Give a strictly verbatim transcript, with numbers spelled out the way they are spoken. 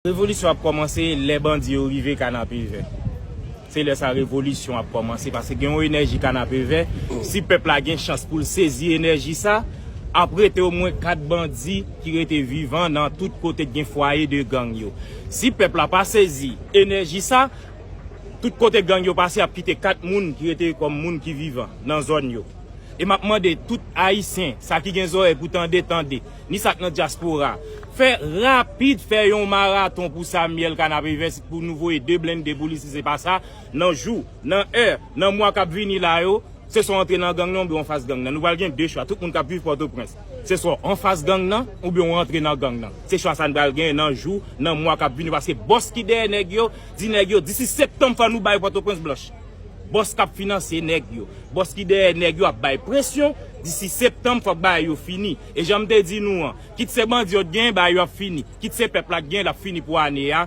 Revolisyon ap kòmanse lè bandi yo rive Kanapevè. Se lè sa revolisyon ap kòmanse, paske gen yon enèji Kanapevè. Si pèp la gen chans pou l sezi enèji sa, ap rete omwen kat bandi ki rete vivan nan tout kote k gen fwaye de gang yo. Si pèp la pa sezi enèji sa, tout kote gang yo pase ap kite kat moun ki rete kòm moun ki vivan nan zòn yo. E m ap mande tout Ayisyen, sa ki gen zòrèy pou tande, tande, ni sa k nan dyaspora, fè rapid, fè yon maraton pou Samuel Kanapevè, pou nou voye de blende pou li, si se pa sa, nan jou, nan è, nan mwa k ap vini la yo, se swa w antre nan gang nan oubyen w anfas gang nan. Nou pral gen de chwa. Tout moun k ap viv Pòtoprens, se swa w anfas gang nan oubyen w antre nan gang nan. Se chwa sa n pral gen nan jou, nan mwa k ap vini, paske bòs ki dèyè nèg yo di nèg yo, disi septanm, fò nou bay Pòtoprens blanch. Bòs k ap finanse nèg yo, bòs ki dèyè nèg yo ap bay presyon, disi septanm, fòk bagay yo fini. E jan m te di nou an, kit se bandi yo t genyen, bagay yo ap fini. Kit se pèp la t genyen, l ap fini pou ane a.